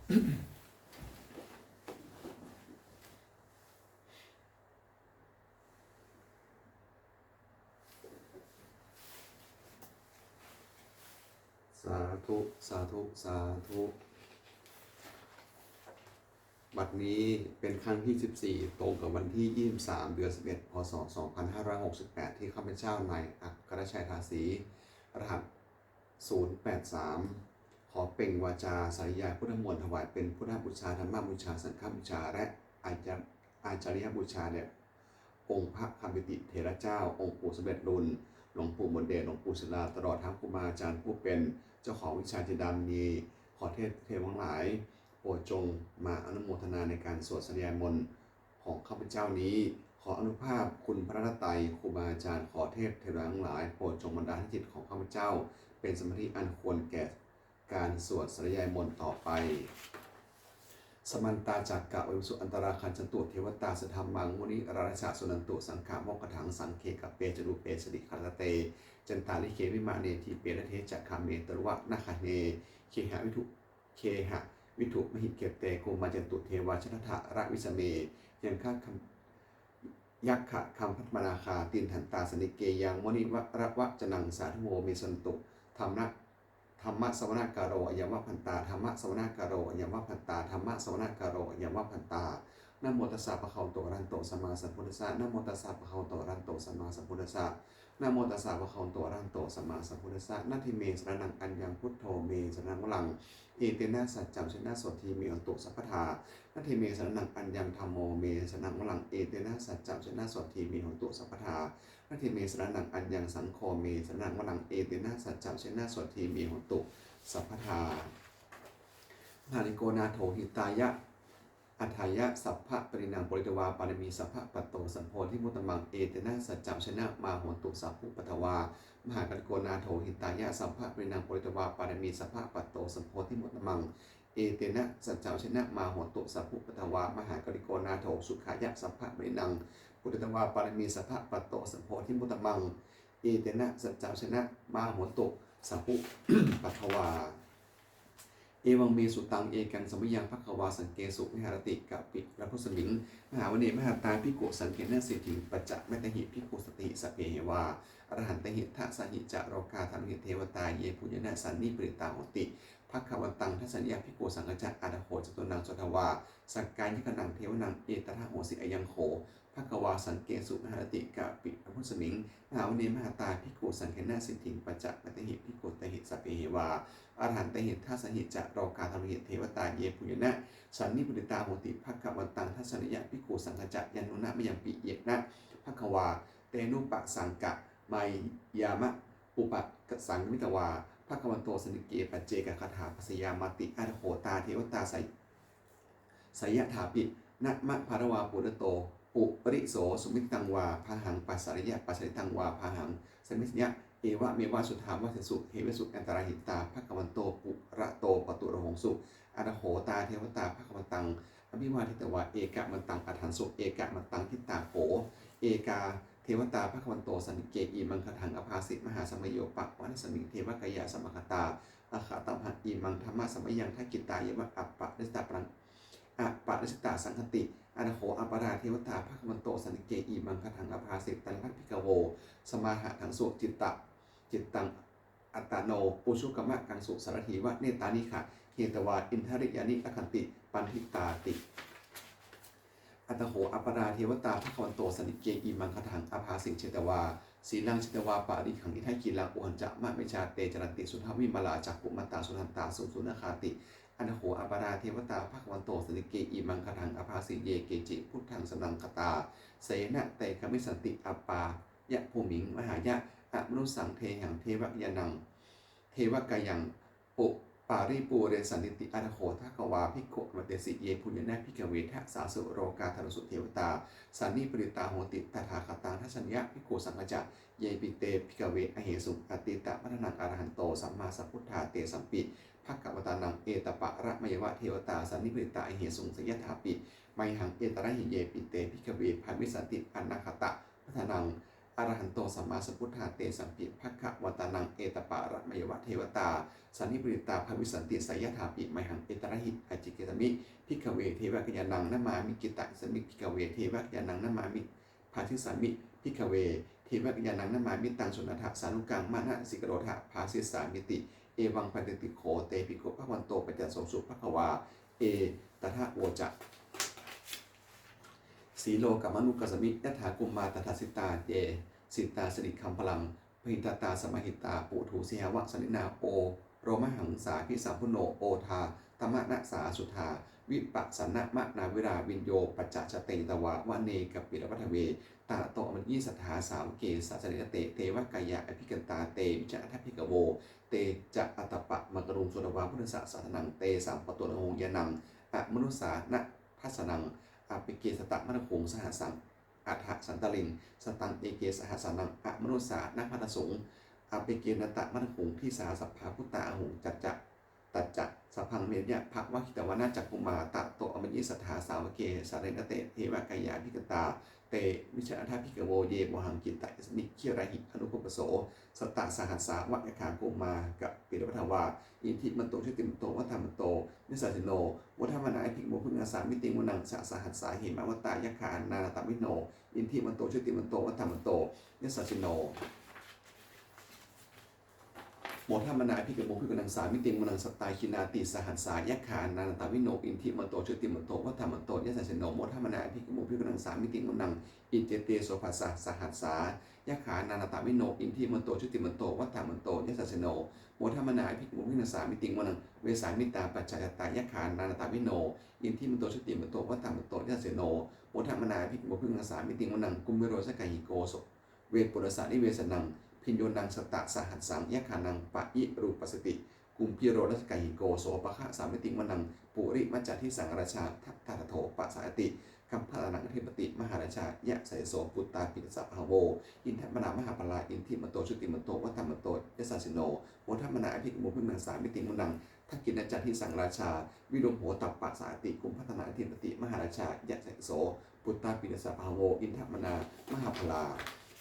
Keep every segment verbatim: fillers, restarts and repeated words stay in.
สาธุ สาธุ สาธุ บัดนี้เป็นครั้งที่สิบสี่ ตรงกับวันที่ยี่สิบสาม เดือนสิบเอ็ด พ.ศ. สองพันห้าร้อยหกสิบแปด ที่ข้าพเจ้านายอัครชัย ทาสี รหัส ศูนย์แปดสาม ขอเปล่งวาจาสาธยายพุทธมนต์ ถวายเป็นพุทธบูชา ธรรมบูชา สังฆบูชา และอาจา- อาจาริยบูชาแด่องค์พระคำปิติเถระเจ้า องค์ปู่สมเด็จลุน หลวงปู่มนเดช หลวงปู่ศิลา ตลอดทั้งครูบาอาจารย์ผู้เป็นเจ้าของวิชาจินดามณี ขอเทพเทวาทั้งหลาย โปรดจงมาอนุโมทนาในการสวดสาธยายมนต์ของข้าพเจ้านี้ ขออานุภาพคุณพระรัตนตรัย ครูบาอาจารย์ ขอเทพเทวาทั้งหลาย โปรดจงบันดาลให้จิตของข้าพเจ้า เป็นสมาธิอันควรแก่การสวดสาธยายมนต์ต่อไป Samantā cakkavāḷesu atrāgacchantu devatā, saddhammaṃ munirājassa suṇantu saggamokkhadaṃ. Sagge kāme ca rūpe girisikharataṭe cantalikkhe vimāne, dīpe raṭṭhe ca gāme taruvanagahane gehavatthumhi khette, bhummā cāyantu devā jalathalavisame yakkhagandhabbanāgā, tiṭṭhantā santike yaṃ munivaravacanaṃ sādhavo me suṇantu. Dhamma- dhammassavanakālo ayambhadantā. Dhammassavanakālo ayambhadantā. Dhammassavanakālo ayambhadantā. Namo tassa bhagavato arahato sammāsambuddhassa. Namo tassa bhagavato arahato sammāsambuddhassa. Namo tassa bhagavato arahato sammāsambuddhassa. Natthi me saraṇaṃ aññaṃ, buddho me saraṇaṃ varaṃ, etena saccavajjena sotthi me hotu sabbadā. Natthi me saraṇaṃ aññaṃ, dhammo me saraṇaṃ varaṃ, etena saccavajjena sotthi me hotu sabbadā. Natthi me saraṇaṃ aññaṃ, saṅgho me saraṇaṃ varaṃ, etena saccavajjena sotthi me hotu sabbadā. Mahākāruṇiko nātho hitāya, atthāya, sabbapāṇinaṃ pūretvā pāramī sabbā, patto sambodhimuttamaṃ, etena saccavajjena mā hontu sabbupaddavā. Mahākāruṇiko nātho hitāya, sabbapāṇinaṃ pūretvā pāramī sabbā, patto sambodhimuttamaṃ, etena saccavajjena mā hontu sabbupaddavā. Mahākāruṇiko nātho sukhāya, sabbapāṇinaṃ pūretvā pāramī sabbā, patto sambodhimuttamaṃ, etena saccavajjena mā hontu sabbupaddavā. Evaṃ me sutaṃ. Ekaṃ samayaṃ bhagavā sakkesu viharati kapilavatthusmiṃ mahāvane mahatā bhikkhusaṅghena saddhiṃ pañcamattehi bhikkhusatehi sabbeheva arahantehi. Dasahi ca lokadhātūhi devatā yebhuyyena sannipatitā honti bhagavantaṃ dassanāya bhikkhusaṅghañca. Atha kho catunnaṃ suddhāvāsakāyikānaṃ devānaṃ etadahosi: Ayaṃ kho bhagavā sakkesu viharati kapilavatthusmiṃ mahāvane mahatā bhikkhusaṅghena saddhiṃ pañcamattehi bhikkhusatehi sabbeheva arahantehi. Dasahi ca lokadhātūhi devatā yebhuyyena sannipatitā honti bhagavantaṃ dassanāya bhikkhusaṅghañca. Yannūna mayampi yena bhagavā tenupasaṅkameyyāma, upasaṅkamitvā bhagavato santike paccekagāthā bhāseyyāmāti. Atha kho tā devatā seyyathāpi nāma balavā purato puriso sammiñjitaṃ vā bāhaṃ pasāreyya, pasāritaṃ vā bāhaṃ sammiñjeyya, evameva suddhāvāsesu devesu antarahitā bhagavato purato pāturahosi. Atha kho tā devatā bhagavantaṃ abhivādetvā ekamantaṃ aṭṭhaṃsu. Ekamantaṃ ṭhitā kho ekā devatā bhagavato santike imaṃ gāthaṃ abhāsi: Mahāsamayo pavanasmiṃ, devakāyā samāgatā, āgatamha imaṃ dhammasamayaṃ, dakkhitāyeva aparājitapallaṅ- aparājitasaṅghanti. Atha kho aparā devatā bhagavato santike imaṃ gāthaṃ abhāsi: Tatra bhikkhavo samādahaṃsu citta- cittaṃ attano ujukamakaṃsu, sārathīva nettāni gahetvā indriyāni rakkhanti paṇḍitāti. Atha kho aparā devatā bhagavato santike imaṃ gāthaṃ abhāsi: Chetvā khīlaṃ chetvā palighaṃ, indakhīlaṃ ūhacca manejā, te caranti suddhā vimalā, cakkhumatā sudantā susunāgāti. Atha kho aparā devatā bhagavato santike imaṃ gāthaṃ abhāsi: Ye keci buddhaṃ saraṇaṃ gatāse, na te gamissanti apāyabhūmiṃ, pahāya amanussaṃ dehaṃ, devakāyaṃ pu- paripūressantīti. Atha kho bhagavā bhikkhū āmantesi: Yebhuyyena bhikkhave dasasu lokadhātūsu devatā sannipatitā honti tathāgataṃ dassanāya bhikkhusaṅghañca. Yepi te bhikkhave ahesuṃ atītamaddhānaṃ arahanto sammāsambuddhā, tesampi bhagavantānaṃ etaparamāyeva devatā sannipatitā ahesuṃ, seyyathāpi mayhaṃ etarahi. Yepi te bhikkhave bhavissanti anāgatamaddhānaṃ arahanto sammāsambuddhā, tesampi bhagavantānaṃ etaparamāyeva devatā sannipatitā bhavissanti, seyyathāpi mayhaṃ etarahi. Ācikkhissāmi bhikkhave devakāyānaṃ namāmi. Kittayissāmi bhikkhave devakāyānaṃ namāmi. Bhāsissāmi bhikkhave devakāyānaṃ namāmi. Taṃ suṇātha sādhukaṃ manasikarotha bhāsissāmīti. Evaṃ bhanteti kho te bhikkhū bhagavato paccassosuṃ. Bhagavā etadavoca: Silokamanukassāmi, yattha bhummā tadassitā; ye sitā girigabbharaṃ, pahitattā samāhitā. Puthū sīhāva sallīnā, lomahaṃsābhisambhuno; odātamanasā suddhā, vippasannamanāvilā. Bhiyyo pañcasate ñatvā, vane kāpilavatthave; tato āmantayi satthā, sāvake sāsane rate. Devakāyā abhikkantā, te vijānātha bhikkhavo; te ca ātappamakaruṃ, sutvā buddhassa sāsanaṃ. Tesampāturahu ñāṇaṃ, amanussāna dassanaṃ; appeke satamaddakkhuṃ, sahassaṃ atha sattariṃ. Sataṃ eke sahassānaṃ, amanussānamaddasuṃ; appekenantamaddakkhuṃ, disā sabbā phuṭā ahuṃ. Tañca, tañca sabbaṃ abhiññāya, vavakkhitvāna cakkhumā; tato āmantayi satthā, sāvake sāsane rate. Devakāyā abhikkantā, te vijānātha bhikkhavo; ye vohaṃ kittayissāmi, girāhi anupubbaso. Sattasahassā va yakkhā, bhummā kāpilavatthavā; iddhimanto jutimanto, vaṇṇavanto yasassino; modamānā abhikkāmuṃ, bhikkhūnaṃ samitiṃ vanaṃ. Chasahassā hemavatā, yakkhā nānattavaṇṇino; iddhimanto jutimanto, vaṇṇavanto yasassino; modamānā abhikkāmuṃ, bhikkhūnaṃ samitiṃ vanaṃ. Sattahi nāti sahassā, yakkhā nānattavaṇṇino; iddhimanto jutimanto, vaṇṇavanto yasassino; modamānā abhikkāmuṃ, bhikkhūnaṃ samitiṃ vanaṃ. Iccete soḷasasahassā, yakkhā nānattavaṇṇino; iddhimanto jutimanto, vaṇṇavanto yasassino; modamānā abhikkāmuṃ, bhikkhūnaṃ samitiṃ vanaṃ. Vessāmittā pañcasatā, yakkhā nānattavaṇṇino; iddhimanto jutimanto, vaṇṇavanto yasassino; modamānā abhikkāmuṃ, bhikkhūnaṃ samitiṃ vanaṃ. Kumbhīro rājagahiko, vepullassa nivesanaṃ; bhiyyo naṃ satasahassaṃ, yakkhānaṃ payirupāsati; kumbhīro rājagahiko, sopāga samitiṃ vanaṃ. Purimañca disaṃ rājā, dhataraṭṭho pasāsati; gandhabbānaṃ ādhipati, mahārājā yasassi so. Puttāpi tassa bahavo, indanāmā mahabbalā; iddhimanto jutimanto, vaṇṇavanto yasassino; modamānā abhikkāmuṃ, bhikkhūnaṃ samitiṃ vanaṃ. Dakkhiṇañca disaṃ rājā, virūḷho tappasāsati; kumbhaṇḍānaṃ ādhipati, mahārājā yasassi so. Puttāpi tassa bahavo, indanāmā mahabbalā;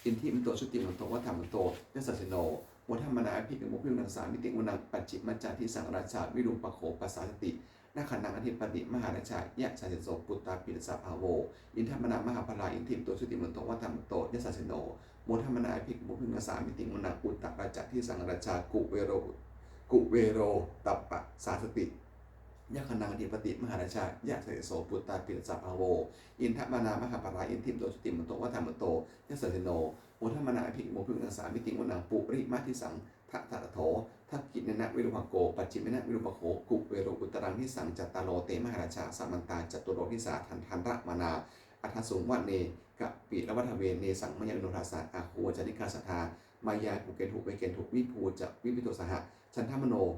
iddhimanto jutimanto, vaṇṇavanto yasassino; modamānā abhikkāmuṃ, bhikkhūnaṃ samitiṃ vanaṃ. Pacchimañca disaṃ rājā, virūpakkho pasāsati; nagghānaṃ ādhipati, mahārājā yasassi so. Puttāpi tassa bahavo, indanāmā mahabbalā; iddhimanto jutimanto, vaṇṇavanto yasassino; modamānā abhikkāmuṃ, bhikkhūnaṃ samitiṃ vanaṃ. Uttarañca disaṃ rājā, kuvero, kuvero tappasāsati; yakkhānaṃ ādhipati, mahārājā yasassi so. Puttāpi tassa bahavo, indanāmā mahabbalā; iddhimanto jutimanto, vaṇṇavanto yasassino; modamānā abhikkāmuṃ, bhikkhūnaṃ samitiṃ vanaṃ. Purimadisaṃ dhataraṭṭho, dakkhiṇena virūpakkho; pacchimena virūpakkho, kuvero uttaraṃ disaṃ. Cattāro te mahārājā, samantā caturo disā, daddallamānā aṭṭhaṃsu vane kāpilavatthave. Tesaṃ māyāvino dāsā, āgū vañcanikā saṭhā; māyā kuṭeṇḍu veṭeṇḍu, viṭū ca viṭuṭo saha; candamāno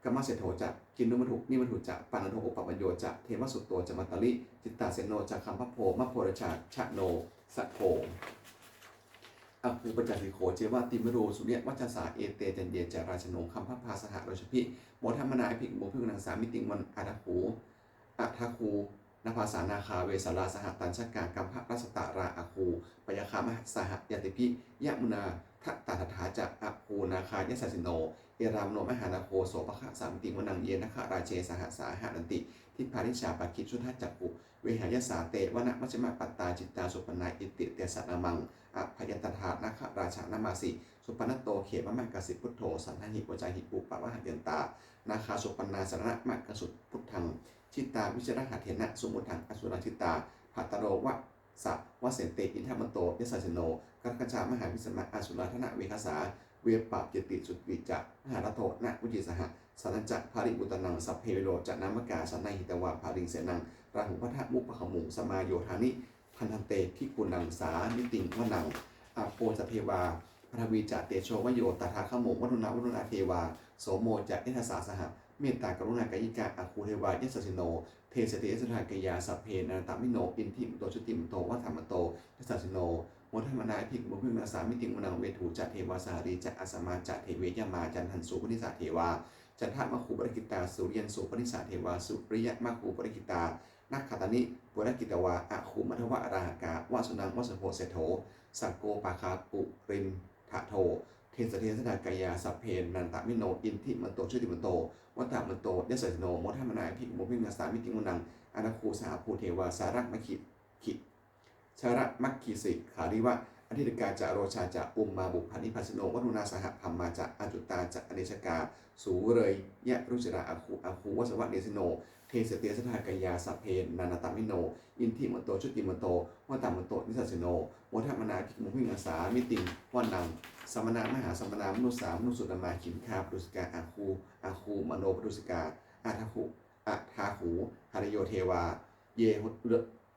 kāmaseṭṭho ca, kinnughaṇḍu nighaṇḍu ca; panādo opamañño ca, devasūto ca mātali; cittaseno ca gandhabbo, naḷo rājā janosabho. Āgū pañcasikho ceva, timbarū suriyavaccasā; ete caññe ca rājāno, gandhabbā saha rājubhi; modamānā abhikkāmuṃ, bhikkhūnaṃ samitiṃ vanaṃ. Athāgū, athāgū nābhasā nāgā, vesālā sahatacchakā; kambalassatarā āgū, pāyāgā saha ñātibhi; yāmunā dhataraṭṭhā ca, āgū nāgā yasassino; erāvaṇo mahānāgo, sopāga samitiṃ vanaṃ. Ye nāgarāje sahasā haranti, dibbā dijā pakkhi visuddhacakkhū; vehāyasā te vanamajjhapattā, citrā supaṇṇā iti tesa nāmaṃ. Abhayantadā nāgarājānamāsi, supaṇṇato khemamakāsi buddho; saṇhāhi vācāhi upavhayantā, nāgā supaṇṇā saraṇamakaṃsu buddhaṃ. Jitā vijitasaṅghammena, samuddaṃ asurā sitā; bhātaro vāsavassete, iddhimanto yasassino; kālakañjā mahābhismā, asurā dānaveghasā; vepacitti sucitti ca, pahārādo namucī saha; satañca baliputtānaṃ, sabbe verocanāmakā; sannayhitvā baliṃ senaṃ, rāhubhaddamupāgamuṃ. Samayodāni bhaddante, bhikkhūnaṃ samitiṃ vanaṃ. Āpo ca devā paṭhavī ca, tejo vāyo tadāgamuṃ; varuṇā vāruṇā devā, somo ca yasasā saha; mettākaruṇākāyikā, āgū devā yasassino; dasete dasadhā kāyā, sabbe nānattavaṇṇino; iddhimanto jutimanto, vaṇṇavanto yasassino; modamānā abhikkāmuṃ, bhikkhūnaṃ samitiṃ vanaṃ. Veṇḍū ca devā sahalī ca, asamā ca devā yamā; candassūpanisā devā, candamāgū purakkhitā; suriyassūpanisā devā, suriyamāgū purakkhitā; nakkhattāni purakkhitvā, āgū mandavalāhakā, vasūnaṃ vāsavo seṭṭho, sakkopāga purindado. Te ca dasadhā kāyā, sabbe nānattavaṇṇino, iddhimanto jutimanto, vaṇṇavanto yasassino, modamānā abhikkāmuṃ, bhikkhūnaṃ samitiṃ vanaṃ. Athāgū sahabhū devā, jalamaggisi jalamaggisikhāriva, ariṭṭhakā ca rojā ca, ummāpupphanibhāsino, varuṇā sahadhammā ca, accutā ca anejakā, sūleyyarucirā āgū, āgū vāsavanesino. Te ca dasadhā kāyā, sabbe nānattavaṇṇino, iddhimanto jutimanto, vaṇṇavanto yasassino, modamānā abhikkāmuṃ, bhikkhūnaṃ samitiṃ vanaṃ. Samānā mahāsamānā, mānusā mānusuttamā, khiḍḍā paṭiccasmuccakā, āgū āgū manopaṭiccasmuccakā. Athāgū athāgū harayo devā, ye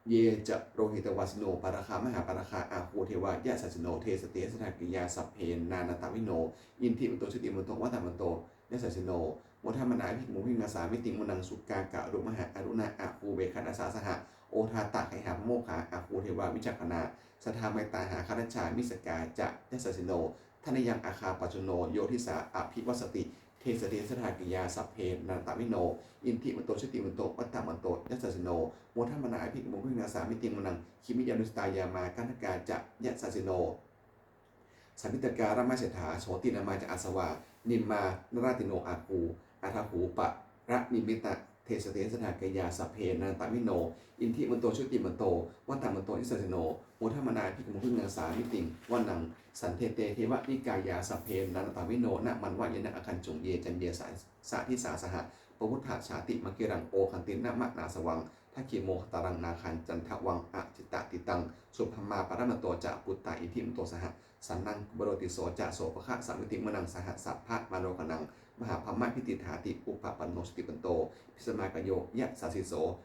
ye ca lohitavāsino, pāragā mahāpāragā, āgū devā yasassino. Te ca dasadhā kāyā, sabbe nānattavaṇṇino, iddhimanto jutimanto, vaṇṇavanto yasassino, modamānā abhikkāmuṃ, bhikkhūnaṃ samitiṃ vanaṃ. Sukkā karumhā aruṇā, āgū veghanasā saha, odātagayhā pāmokkhā, āgū devā vicakkhaṇā. Sadāmattā hāragajā, missakā ca yasassino, thanayaṃ āgā pajjunno, yo disā abhivassati. Te ca dasadhā kāyā, sabbe nānattavaṇṇino, iddhimanto jutimanto, vaṇṇavanto yasassino, modamānā abhikkāmuṃ, bhikkhūnaṃ samitiṃ vanaṃ. Khemiyā tusitā yāmā, kaṭṭhakā ca yasassino, lambitakā lāmaseṭṭhā, jotināmā ca āsavā, nimmānaratino āgū, athāgū paranimmitā. Te ca dasadhā kāyā, sabbe nānattavaṇṇino, iddhimanto jutimanto, vaṇṇavanto yasassino, modamānā abhikkāmuṃ, bhikkhūnaṃ samitiṃ vanaṃ. Saṭṭhete devanikāyā, sabbe nānattavaṇṇino, nāmanvayena āgañchuṃ, ye caññe sadisā saha, pavutthajātimakhīlaṃ, oghatiṇṇamanāsavaṃ, dakkhemoghataraṃ nāgaṃ, candaṃva asitātitaṃ. Subrahmā paramatto ca, puttā iddhimato saha, sanaṅkumāro tisso ca, sopāga samitiṃ vanaṃ. Sahassabrahmalokānaṃ, mahābrahmābhitiṭṭhati, upapanno jutimanto, bhismākāyo yasassi so.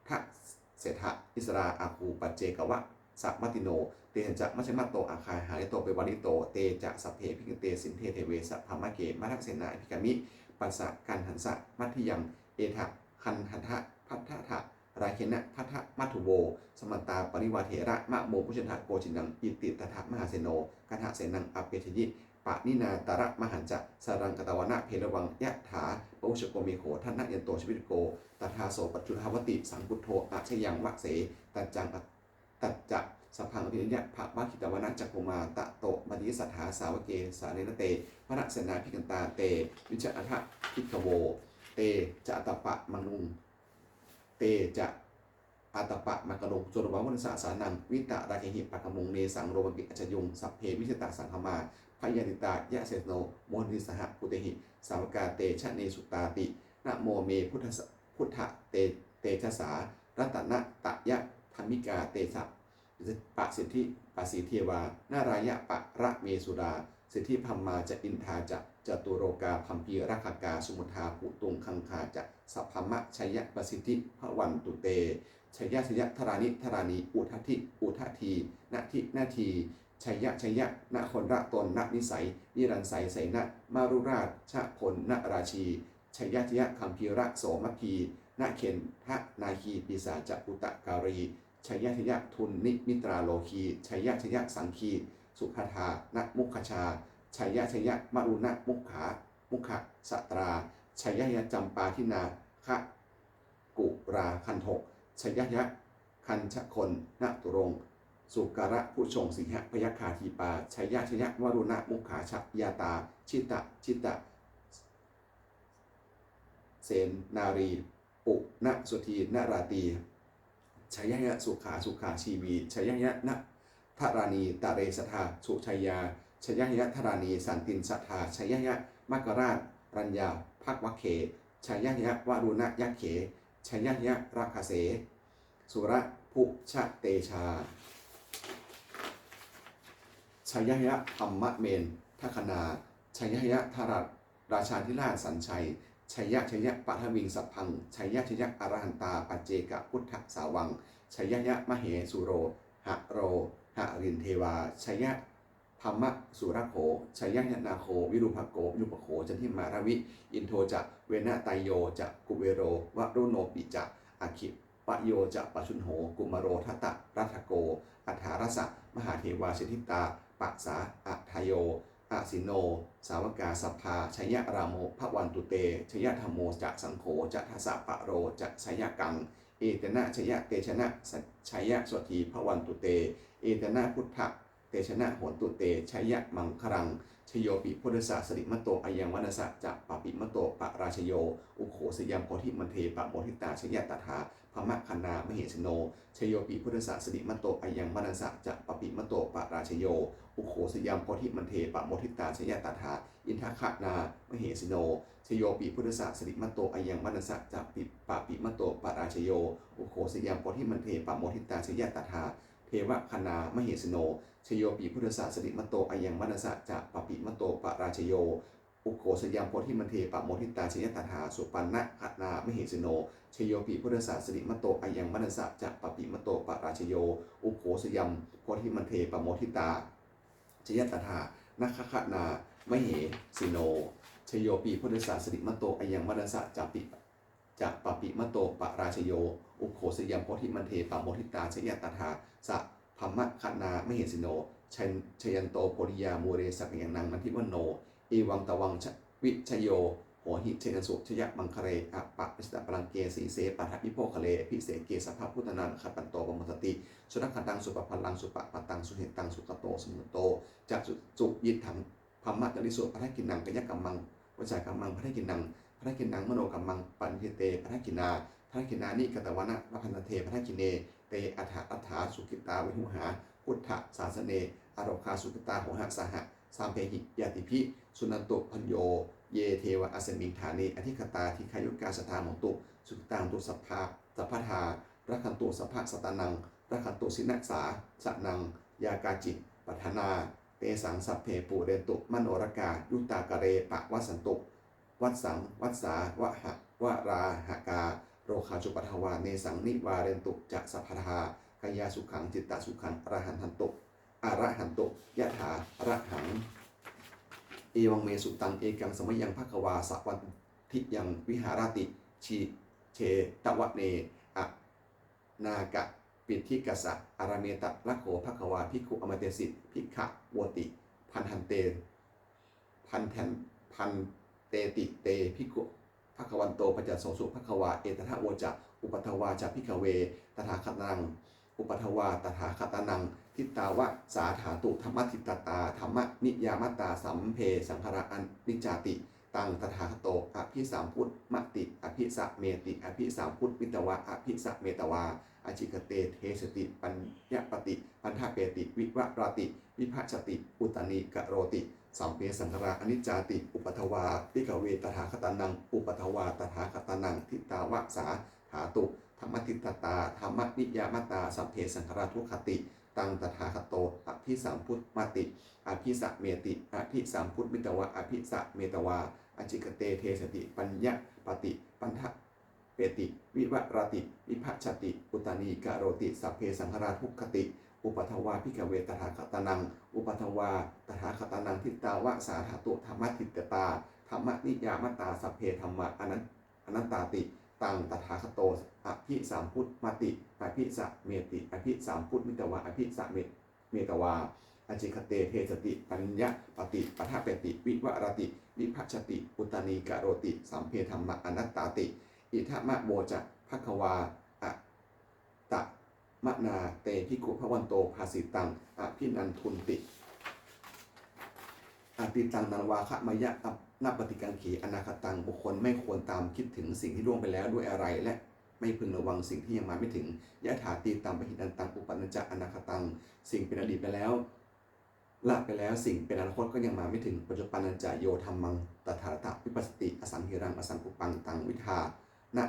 Dasettha issarā āgū, paccekavasavattino, tesañca majjhato āgā, hārito parivārito. Te ca sabbe abhikkante, sinde deve sabrahmake, mārasenā abhikkāmi, passa kaṇhassa mandiyaṃ. Etha gaṇhatha bandhatha, rāgena bandhamatthu vo, samantā parivāretha, mā vo muñcittha koci naṃ. Iti tattha mahāseno, kaṇhasenaṃ apesayi, pāṇinā talamāhacca, saraṃ katvāna bheravaṃ. Yathā pāvussako megho, thanayanto savijjuko, tadā so paccudāvatti, saṅkuddho asayaṃvase. Tañca sabbaṃ abhiññāya, vavakkhitvāna cakkhumā, tato āmantayi satthā, sāvake sāsane rate, mārasenā abhikkantā, te vijānātha bhikkhavo. Te ca ātappamakaruṃ, te ca ātappamakaruṃ, sotvā bhūtā saha sāsanaṃ, vītarāgehi pakkāmuṃ, nesaṃ lomampi iñjayuṃ. Sabbe vijitasaṅgāmā, bhayātītā yasassino, modanti saha bhūtehi, sāvakā te janesutāti. Namo me buddhassa, buddha te tejasā, ratanattayadhammikā, tejapasiddhi pasīdevā, nārāyaparamesurā, siddhibrahmā ca indā ca, catulokā gambhīrakkhakā, samuddā bhūtuṃ gaṅgā ca, sabrahmajayapasiddhi bhavantu te. Jaya jaya dharāni dharāni, udadhi udadhī, nadi nadī, jaya jaya nagorātonanīsai, nirāsai saina marurājabala rājī, jaya jaya gambhīra somabhī nagendanāgī, pisāca bhūtakālī, jaya jaya dunnimittarogī, jaya jaya saṅkhī sudaṭṭhānamukhajā, jaya jaya varuṇamukhā mukhasātrā, jaya jaya campādināgakulāgaṇṭhaka, jaya jaya gajagonnaturaṅga sukarabhujaṅga sīhabyagghadīpā, jaya jaya varuṇamukhayātrā, jita jita senārī punasuddhi naradī, jaya jaya sukhā sukhā jīvī, jaya jaya dharānītale sadā sujayā, jaya jaya dharānī santin sadā, jaya jaya maṅkarājaraññā bhavagge, jaya jaya varuṇayakkhe, jaya jaya rakkhase surabhujatejā, jaya jaya brahmendagaṇā, jaya jaya dharā rājādhirāja sañjaya, jaya jaya paṭhaviṃ sabbaṃ, jaya jaya arahantā paccekabuddhasāvaṃ, jaya jaya mahesuro haro harindevā, jaya brahmā surakkho, jaya jaya nāgo virūpakkho virūpakkho candimā ravi, indo ca venateyyo ca kuvero varuṇopi ca, aggi payo ca pajjunho kumāro dhataraṭṭhako, aṭṭhārasa mahādevā siddhitāpasa-ādayo, asino sāvakā sabbā jaya rāmo bhavantu te, jaya dhammo ca saṅgho ca dasapālo ca jayakaṃ. Etena jayatejena jayasotthī bhavantu te. Etena buddhatejena hontu te jayamaṅgalaṃ. Jayopi buddhassa sirīmato ayaṃ mārassa ca pāpimato parājayo. Ugghosayaṃ bodhimaṇḍe pamoditā jaya tadā brahmagaṇā mahesino. Jayopi buddhassa sirīmato ayaṃ mārassa ca pāpimato parājayo. Ugghosayaṃ bodhimaṇḍe pamoditā jaya tadā indagaṇā mahesino. Jayopi buddhassa sirīmato ayaṃ mārassa ca pāpimato parājayo. Ugghosayaṃ bodhimaṇḍe pamoditā jaya tadā devagaṇā mahesino. Jayopi buddhassa sirīmato ayaṃ mārassa ca pāpimato parājayo. Ugghosayaṃ bodhimaṇḍe pamoditā jaya tadā supaṇṇagaṇā mahesino. Jayopi buddhassa sirīmato ayaṃ mārassa ca pāpimato parājayo. Ugghosayaṃ bodhimaṇḍe pamoditā jaya tadā nāgagaṇā mahesino. Jayopi buddhassa sirīmato ayaṃ mārassa ca pāpimato parājayo. Ugghosayaṃ bodhimaṇḍe pamoditā jaya tadā brahmagaṇā mahesino. Jayanto bodhiyā mūle sakyānaṃ nandivaḍḍhano. Evaṃ tvaṃ vijayo hohi jayassu jayamaṅgale. Aparājitapallaṅke sīse paṭhavipokkhare abhiseke sabbabuddhānaṃ aggappatto pamodati. Sunakkhattaṃ sumaṅgalaṃ supabhātaṃ suhuṭṭhitaṃ sukhaṇo sumuhutto ca suyiṭṭhaṃ brahmacārisu. Padakkhiṇaṃ kāyakammaṃ vācākammaṃ padakkhiṇaṃ padakkhiṇaṃ manokammaṃ paṇidhī te padakkhiṇā. Padakkhiṇāni katvāna labhantatthe padakkhiṇe. Te atthaladdhā sukhitā viruḷhā buddhasāsane arogā sukhitā hotha saha sabbehi ñātibhi. Suṇantu bhonto ye devā asmiṃ ṭhāne adhigatā dīghāyukā sadā hontu sukhitā hontu sabbadā rakkhantu sabbasattānaṃ rakkhantu jinasāsanaṃ. Yā kāci patthanā tesaṃ sabbe pūrentu manorathā. Yuttakāle pavassantu vassaṃ vassāvalāhakā rogā cupaddavā tesaṃ nivārentu ca sabbadā. Kāyāsukhaṃ cittisukhaṃ arahantu arahantu yathārahaṃ. Evaṃ me sutaṃ. Ekaṃ samayaṃ bhagavā sāvatthiyaṃ viharati jetavane anāthapiṇḍikassa ārāme. Tatra kho bhagavā bhikkhū āmantesi bhikkhavoti. Bhadante bhadanteti te bhikkhū bhagavato paccassosuṃ. Bhagavā etadavoca. Uppādā ca bhikkhave tathāgatānaṃ uppādā tathāgatānaṃ ṭhitāva sā dhātu dhammaṭṭhitatā dhammaniyāmatā sabbe saṅkhārā aniccāti. Taṃ tathāgato abhisambujjhati abhisameti abhisambujjhitvā abhisametvā ācikkhate deseti paññapti paṭṭhapeti vivarati vibhajati uttānīkaroti sabbe saṅkhārā aniccāti. Uppādā bhikkhave tathāgatānaṃ uppādā tathāgatānaṃ ṭhitāva sā dhātu dhammaṭṭhitatā dhammaniyāmatā sabbe saṅkhārā dukkhāti. Taṃ tathāgato abhisambujjhati abhisameti abhisambujjhitvā abhisametvā ācikkhate deseti paññapti paṭṭhapeti vivarati vibhajati uttānīkaroti sabbe saṅkhārā dukkhāti. Uppādā bhikkhave tathāgatānaṃ uppādā tathāgatānaṃ ṭhitāva sā dhātu dhammaṭṭhitatā dhammaniyāmatā sabbe dhammā anattāti. Taṃ tathāgato abhisambujjhati abhisameti abhisambujjhitvā abhisametvā ācikkhate deseti paññapti paṭṭhapeti vivarati vibhajati uttānīkaroti sabbe dhammā anattāti. Idamavoca bhagavā. Attamanā te bhikkhū bhagavato bhāsitaṃ abhinandunti. Atītaṃ nānvāgameyya nappaṭikaṅkhe anāgataṃ. บุคคลไม่ควรตามคิดถึงสิ่งที่ล่วงไปแล้วด้วยอาลัย และไม่พึงระวังสิ่งที่ยังมาไม่ถึง Yadatītaṃ pahīnantaṃ uppamāya ca anāgataṃ. สิ่งเป็นอดีตไปแล้ว ละไปแล้ว สิ่งเป็นอนาคตก็ยังมาไม่ถึง Paccuppannañca yo dhammaṃ tattha tattha vipassati asaṃhiraṃ asaṅkuppaṃ taṃ viddhā na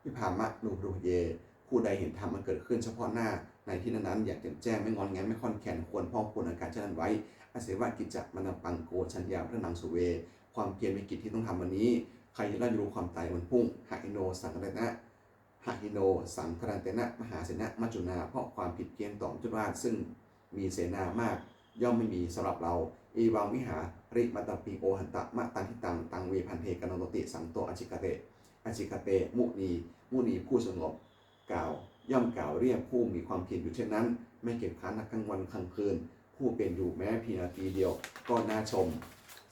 vibhāvamanubhadūye. ผู้ใดเห็นธรรมอันเกิดขึ้นเฉพาะหน้าในที่นั้นๆอย่างแจ่มแจ้ง ไม่งอนแงน ไม่คลอนแคลน ควรพอกพูนอาการเช่นนั้นไว้ Aseva kiccamānappaṃ ko jaññā maraṇaṃ suve. ความเพียรเป็นกิจที่ต้องทำวันนี้ ใครจะรอดรู้ความตายวันพรุ่ง Hayino saṅgarena hayino saṅgarantena mahāsenena maccunā. เพราะความผิดเพี้ยนต่อมัจจุราชซึ่งมีเสนามากย่อมไม่มีสำหรับเรา Evaṃ vihārimātāpiṃ ohaṃtamataṃ hitvā taṃ ve bhaddekarattoti santo ācikkhate. Ācikkhate muni. มุนีผู้สงบกล่าว ย่อมกล่าวเรียกผู้มีความเพียรอยู่เช่นนั้น ไม่เกียจคร้านทั้งกลางวันกลางคืน ผู้เป็นอยู่แม้เพียงนาทีเดียวก็น่าชม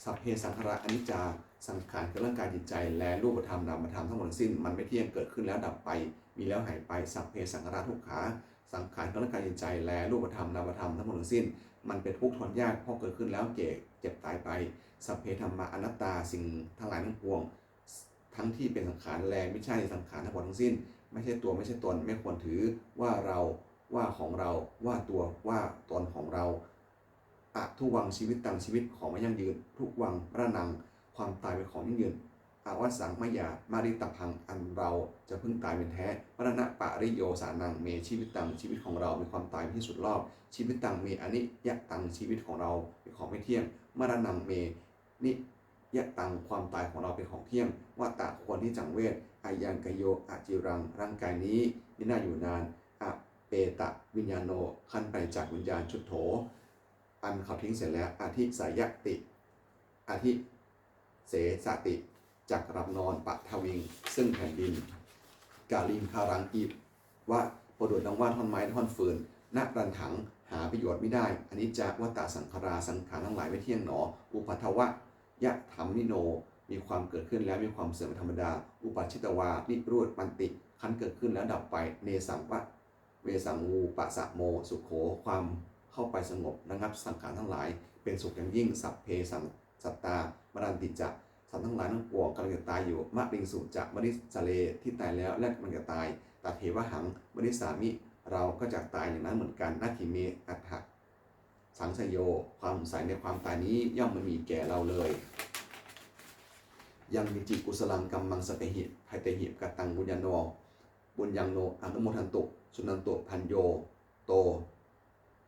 Sabbe saṅkhārā aniccā สังขารคือร่างกายจิตใจและรูปธรรมนามธรรมทั้งหมดทั้งสิ้น มันไม่เที่ยง เกิดขึ้นแล้วดับไป มีแล้วหายไป สัพเพสังขารทุกขา สังขารคือร่างกายจิตใจและรูปธรรมนามธรรมทั้งหมดทั้งสิ้น มันเป็นทุกข์ทนยาก เพราะเกิดขึ้นแล้วแก่เจ็บตายไป สัพเพธัมมาอนัตตา สิ่งทั้งหลายทั้งปวง ทั้งที่เป็นสังขารและไม่ใช่สังขารทั้งหมดทั้งสิ้น ไม่ใช่ตัวไม่ใช่ตน ไม่ควรถือว่าเรา ว่าของเรา ว่าตัวว่าตนของเรา อะทุวัง ชีวิตัง ชีวิตของไม่ยั่งยืน ทุวัง มรณัง ความตายเป็นของยั่งยืน อวัสสัง มยา มริตพัง อันเราจะพึงตายเป็นแท้ มรณปริโยสานัง เม ชีวิตัง ชีวิตของเรามีความตายเป็นที่สุดรอบ ชีวิตัง เม อนิยตัง ชีวิตของเราเป็นของไม่เที่ยง มรณัง เม นิยตัง ความตายของเราเป็นของเที่ยง วัตตะ ควรที่สังเวช อายังกโย อจิรัง ร่างกายนี้มิได้อยู่นาน อเปตะวิญญาโน ครั้นปราศจากวิญญาณ ชุดโถ อันเขาทิ้งเสียแล้ว อธิสายติ อธิเสสติ จักหลับนอน ปะทวิง ซึ่งแผ่นดิน กาลิงคารังอิวะ ประดุจดังว่าท่อนไม้ท่อนฟืน นรันถัง หาประโยชน์ไม่ได้ อนิจจาวัตตาสังขารา สังขารทั้งหลายไม่เที่ยงหนอ อุปัทวะยะธรรมนิโน มีความเกิดขึ้นแล้วมีความเสื่อมเป็นธรรมดา อุปัชชิตวานิโรธมันติ ครั้นเกิดขึ้นแล้วดับไป เนสังวะ เวสัง วูปะสะโม สุโข ความเข้าไปสงบระงับสังขารทั้งหลาย เป็นสุขอย่างยิ่ง สัพเพสังสัตตา มรันติจะ สัตว์ทั้งหลายทั้งปวงกำลังจะตายอยู่ มะริงสุจะ มริสเร ที่ตายแล้วและกำลังจะตาย ตัดเทวะหัง มริสามิ เราก็จักตายอย่างนั้นเหมือนกัน นัตถิเม อัตถะสังสโย ความสงสัยในความตายนี้ย่อมไม่มีแก่เราเลย ยังกินจิกุสลังกัมมัง สัพเพหิ ภัยเตหิ กตัง บุญญาโน บุญยังโน อนุโมทันตุ สุนันตุ พันโย โต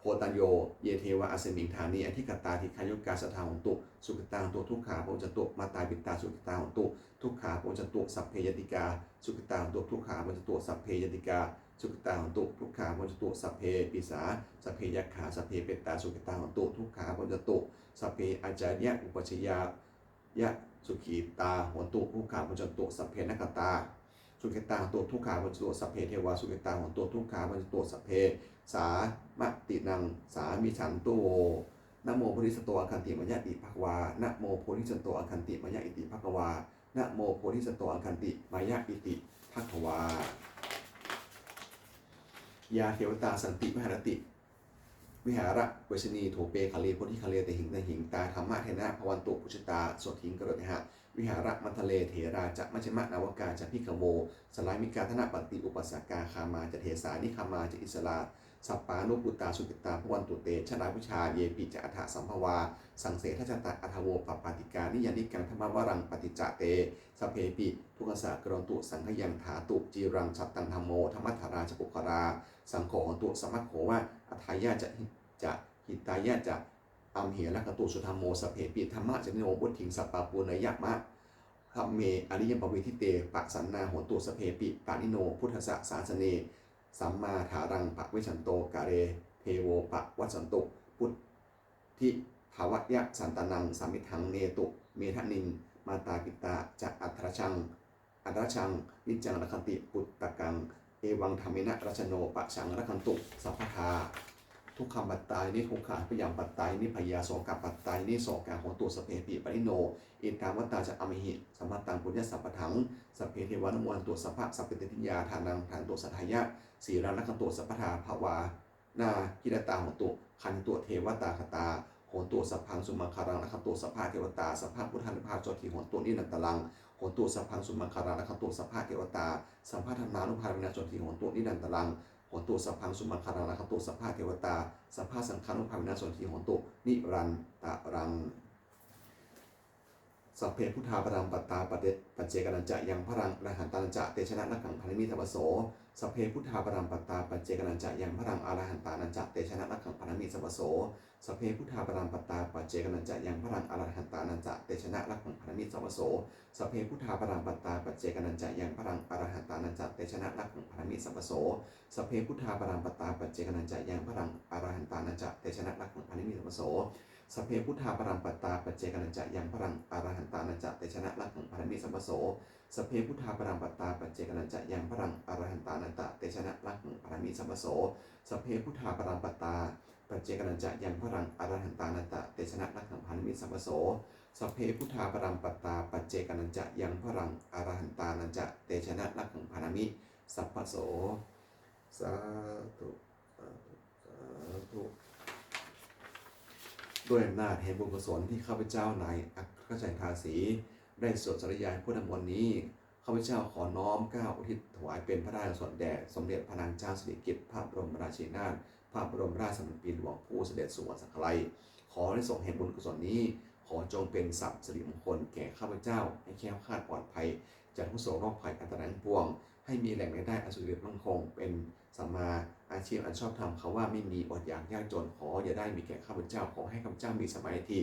โพตัญโย เยเทวะ อัสมิง ฐานี อธิกตา ทิคายุกา สัทธา หนตุ สุขิตา หนตุ ทุกขา ภวันตุ มาตา ปิตา สุขิตา หนตุ ทุกขา ภวันตุ สัพเพยติกา สุขิตา หนตุ ทุกขา ภวันตุ สัพเพยติกา สุขิตา หนตุ ทุกขา ภวันตุ สัพเพปีสา สัพเพยักขา สัพเพเปตา สุขิตา หนตุ ทุกขา ภวันตุ สัพเพอาจาริยะอุปัชฌายายะ สุขิตา หนตุ ทุกขา ภวันตุ สัพเพนกตา สุขิตา หนตุ ทุกขา ภวันตุ สัพเพเทวา สุขิตา หนตุ ทุกขา ภวันตุ สัพเพสามาตินัง สามิชันตุ นะโมโพธิสัตว์โต อาคันติมายะอิติภะคะวา นะโมโพธิสัตว์โต อาคันติมายะอิติภะคะวา นะโมโพธิสัตว์โต อาคันติมายะอิติภะคะวา ยาเทวตาสันติวิหารติ วิหารเวชนี โถเป คาเล โพธิคาเล เตหิง เตหิง ตา ธัมมะเทนะ ภวันตุ ปุชฌิตา โสตถิง กะโรติหะ วิหารมัณฑเล เถรา จะ มัชฌิมะนาวกา จะ ภิกขโว สาลามิกา ทนะปัตติ อุปัสสกา คามา จะ เถสา นิคามา จะ อิสสาลา สัปปานุปุตตา สุขิตา ภวันตุ เต ชะลาพุชา เยปิ จะ อัฏฐสัมภวา สังเสทะชะตา อัฏฐโว ปัปปาติกา นิยานิกัง ธัมมะวรัง ปะฏิจจา เต สัพเพปิ ทุกขัสสะ กะรันตุ สังขยัง ถาตุ จีรัง สัตตัง ธัมโม ธัมมัฏฐารา จะ ปุคคลา สังโฆ โหนตุ สัพพะโขวะ อัฏฐายา จะ หิ จะ หิตายา จะ อัมเห รักขันตุ สุธัมโม สัพเพปิ ธัมมะจาริโน วุฒิง สัปปะปูเรยยะมะ ธัมเม อริยปะเวทิเต ปะสันนา โหนตุ สัพเพปิ ปาณิโน พุทธัสสะ สาสะเน สัมมาทารัง ปะเวชชันโต กาเล เทโว ปะวัสสันตุ พุทธิภาวะยะ สันตานัง สามิทัง เนตุ เมทะนิง มาตา ปิตา จะ อัตถะรัชชัง อัตถะรัชชัง นิจจัง รักขันติ ปุตตะกัง เอวัง ธัมเมนะ รัชชโน ปะชัง รักขันตุ สัพพะทา ทุกขัมปัตตายินิ ทุกขา พยาปัตตายินิ พยา โสกะปัตตายินิ โสกา โหนตุ สัพเพปิ ปาณิโน เอตาวะตา จะ อัมเหหิ สัมภะตัง ปุญญะสัมปะทัง สัพเพ เทวานุโมทันตุ สัพพะ สัพพะเต ทิยา ทานัง ทานันตุ สัทธายะ สีลัง รักขันตุ สัพพะทา ภาวา นา คิรัตตา โหนตุ ขันตุ เทวตาคตา โหนตุ สัพพัง สุมังคลัง รักขันตุ สัพพะ เทวตา สัพพะ พุทธานุภาเวนะ โสตถี โหนตุ นิรันตะรัง โหนตุ สัพพัง สุมังคลัง รักขันตุ สัพพะ เทวตา สัพพะ ธัมมานุภาเวนะ โสตถี โหนตุ นิรันตะรัง โหนตุ สัพพัง สุมังคลัง รักขันตุ สัพพะ เทวตา สัพพะ สังฆานุภาเวนะ โสตถี โหนตุ นิรันตะรัง สัพเพ พุทธา ปะรัมปัตตา ปัจเจ ปัจเจกานัญจะ ยัง พลัง อรหันตานัญจะ เตชะนะ รักขัง พะนะมิ สัพพะโส สัพเพ พุทธา ปะรัมปัตตา ปัจเจกานัญจะ ยัง พลัง อรหันตานัญจะ เตชะนะ รักขัง พะนะมิ สัพพะโส สัพเพ พุทธา ปะรัมปัตตา ปัจเจกานัญจะ ยัง พลัง อรหันตานัญจะ เตชะนะ รักขัง พะนะมิ สัพพะโส สัพเพ พุทธา ปะรัมปัตตา ปัจเจกานัญจะ ยัง พลัง อรหันตานัญจะ เตชะนะ รักขัง พะนะมิ สัพพะโส สัพเพ พุทธา ปะรัมปัตตา ปัจเจกานัญจะ ยัง พลัง อรหันตานัญจะ เตชะนะ รักขัง พะนะมิ สัพพะโส สัพเพ พุทธา ปะรัมปัตตา ปัจเจกานัญจะ ยัง พลัง อรหันตานัญจะ เตชะนะ รักขัง พะนะมิ สัพพะโส สัพเพ พุทธา ปะรัมปัตตา ปัจเจกานัญจะ ยัง พลัง อรหันตานัญจะ เตชะนะ รักขัง พะนะมิ สัพพะโส สัพเพ พุทธา ปะรัมปัตตา ปัจเจกานัญจะ ยัง พลัง อรหันตานัญจะ เตชะนะ รักขัง พะนะมิ สัพพะโส Sabbe buddhā balappattā paccekānañca yaṃ balaṃ arahantānañca tejena rakkhaṃ bandhāmi sabbaso. สาธุ สาธุ สาธุ ด้วยอำนาจแห่งบุญกุศลที่ข้าพเจ้านายอัครชัยทาสี ได้สวดสาธยายพุทธมนต์นี้ ข้าพเจ้าขอน้อมเกล้าอุทิศถวายเป็นพระราชกุศลแด่สมเด็จพระนางเจ้าสิริกิติ์ พระบรมราชินีนาถ พระบรมราชสมณพหลวงผู้เสด็จสู่สวรรคาลัย ขออานิสงส์แห่งบุญกุศลนี้ ขอจงเป็นทรัพย์สิริมงคลแก่ข้าพเจ้า ให้แคล้วคลาดปลอดภัยจากทุกข์โศกโรคภัยอันตรายทั้งปวง ให้มีแหล่งรายได้อันสุจริตมั่นคง เป็นสัมมาอาชีพอันชอบธรรม คำว่าไม่มีอดอยากยากจน ขออย่าได้มีแก่ข้าพเจ้า ขอให้ข้าพเจ้ามีสมาธิ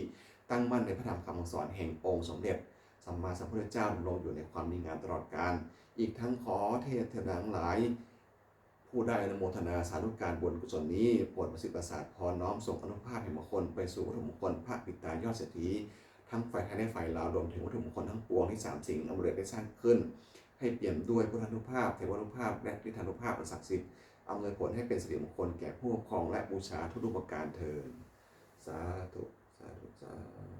ตั้งมั่นในพระธรรมคำสอนแห่งองค์สมเด็จสัมมาสัมพุทธเจ้า ดำรงอยู่ในความดีงามตลอดกาล อีกทั้งขอเทพเทวดาทั้งหลาย ผู้ได้อนุโมทนาสาธุการบุญกุศลนี้ โปรดประสิทธิ์ประสาทพร น้อมส่งอานุภาพแห่งมงคลไปสู่วัตถุมงคลพระปิดตายอดเศรษฐี ทั้งฝ่ายไทยและฝ่ายลาว รวมถึงวัตถุมงคลทั้งปวงที่สามสิ่งอำนวยได้สร้างขึ้น ให้เปี่ยมด้วยพุทธานุภาพ เทวานุภาพ และฤทธานุภาพอันศักดิ์สิทธิ์ อำนวยผลให้เป็นสิริมงคลแก่ผู้ปกครองและบูชาทุกๆประการเทอญ สาธุ สาธุ สาธุ